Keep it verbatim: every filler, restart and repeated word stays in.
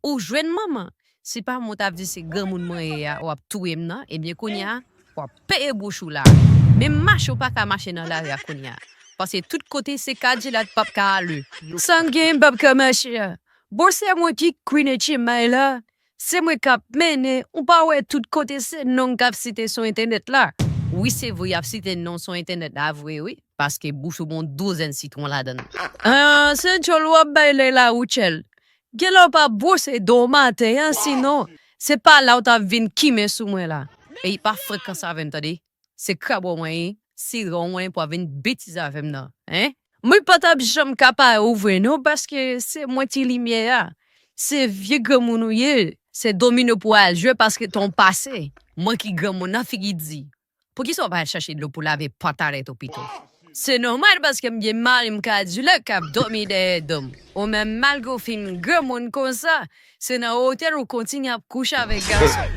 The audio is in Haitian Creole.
Ou jwenn manman. Se pa mwen t ap di se granmoun mwen ye a, w ap touye m nan. Ebyen, kounye a, w ap peye bouch ou la. Menm mache, w pa ka mache nan lari a kounye a. Paske tout kote se Kadilak p ap ka ale. Sangen p ap ka mache a. Bon, se mwen ki Queen H M I la. Se mwen k ap mennen. Ou pa wè tout kote se non k ap site sou entènèt la. Wi, se vre, y ap site non sou entènèt la vre, wi. Paske bouch ou gon douzèn sitwon ladan l. Ah, se tchòl w ap bay lè la, Rutshelle. Genlè w pa bwose do maten an, sinon, se pa la w t ap vin kimen sou mwen la. E pa frekans avè m, tande. Se krab w mwen ye, se ran w mwen pou ap vin betize avè m nan, en? Mwen pa t ap janm ka pare ou vre non, paske se mwen ti limyè a. Se vye granmoun ou ye, se domino pou al jwe paske tan w pase. Mwen ki granmoun nan figi di. Poukisa w pa al chache dlo pou lave pantalèt ou pito? Se nòmal paske m gen mari m Kadilak k ap dòmi dèyè do m. Ou menm malgre w fin granmoun konsa, se nan otèl ou kontinye ap kouche avèk gason.